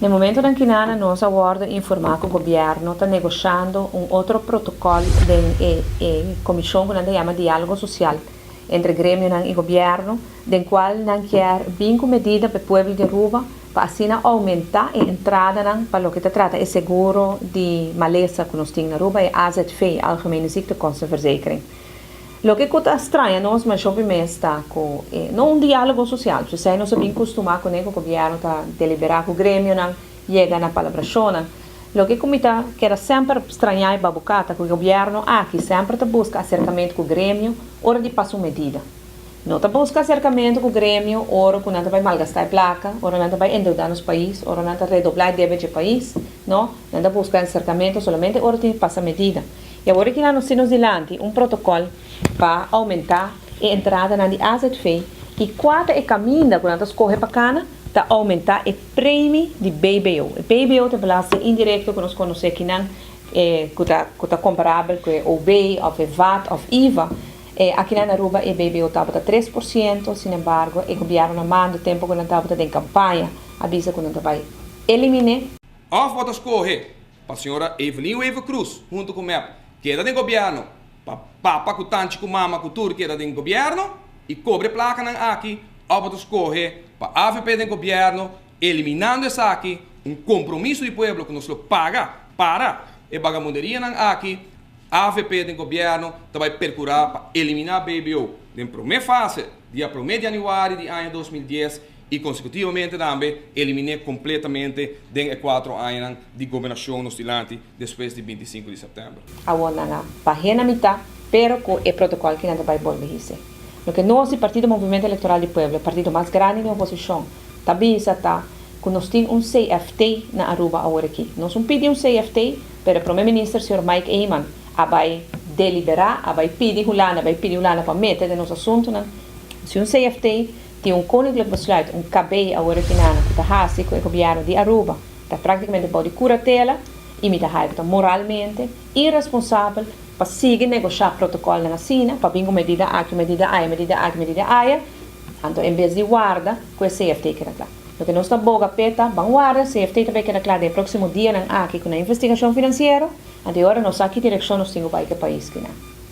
Na e momentonan kinana nos a wordo informa cu gobierno ta negoshando un otro protocol den e e comision cu nan ta yama Dialogo Social entre gremionan y gobierno den cual nan kier bin cu medida pa e pueblo di Aruba pa asina aumenta e entradanan pa loke ta trata e seguro di malesa cu nos tin na Aruba, e AZV, Algemene Ziektekostenverzekering. Loke ku ta straña nos masha hopi mes ta ku e no un diálogo sosial, p'esei nos a bin kustumá kuné ku gobièrnu ta deliberá ku gremionan, yega na palabrashonnan. Loke ku mi ta keda semper strañá i babuká ta ku e gobièrnu aki semper ta buska aserkamentu ku gremio ora di pasa un medida. No ta buska aserkamentu ku gremio ora ku nan ta bai malgastá e plaka, ora nan ta bai endeudá nos pais, ora nan ta redoblá e debe dje pais. No, nan ta buska aserkamentu solamente ora tin di pasa medida. I awor aki nan nos tin nos dilanti un protokòl pa oumentá e entradanan di azv i kua ta e kaminda ku nan ta skohe pa kana ta oumentá e premi di BBO. E BBO ta e belasting indirekto ku nos konosé akinan ku ta ku ta komparabel ku e OB òf e vat òf iva. Akinan na Aruba e BBO tabata 3%, sinembargo e gobièrnu na mando tempu ku nan tabata den kampaña a bisa ku nan ta bai elimin'é. Òf bo ta skohe Pa señora Evelyn Wever Croes hunto cu mep keda den gobierno, pa papa cu tanchi cu mama cu tur keda den gobierno y cobre placanan aki of bo ta scoge pa avp den gobierno eliminando esaki un compromiso di pueblo cu nos lo paga para e bagamunderianan aki. Avp den gobierno ta bay percura pa elimina BBO den prome fase dia prome di januari di aña 2010 y consecutivamente tambe elimine completamente den e cuatro añanan di gobernacion nos dilanti despues di 25 di september. Awor nan a bah'é na mitá, pero ku e protokòl ki nan ta bai bolbe hise. Loke nos di Partido Movimento Electoral di Pueblo, e partido mas grandi den oposishon, ta bisa ta ku nos tin un CFT na Aruba awor aki. Nos un pidi un CFT, pero e Prome Minister señor Mike Eman a bai deliberá, a bai pidi Hulanda, a bai pidi Hulanda pa mete den nos asuntunan. Si un CFT tin un Koninklijk Besluit, un KB awor aki nan ku ta hasi ku e gobièrnu di Aruba ta práktikamente bou di kuratela i mi ta haya ku ta moralmente iresponsabel pa sigui negoshá protokòlnan asina pa bin ku medida aki, medida aya, medida aki, medida aya, anto en bes di warda ku e CFT keda kla. Loke nos ta boga p'e ta ban warda CFT ta bai keda kla den e próksimo dianan aki ku nan investigashon finansiero, anto e ora nos sa ki direkshon nos tin ku bai ku e pais kinan.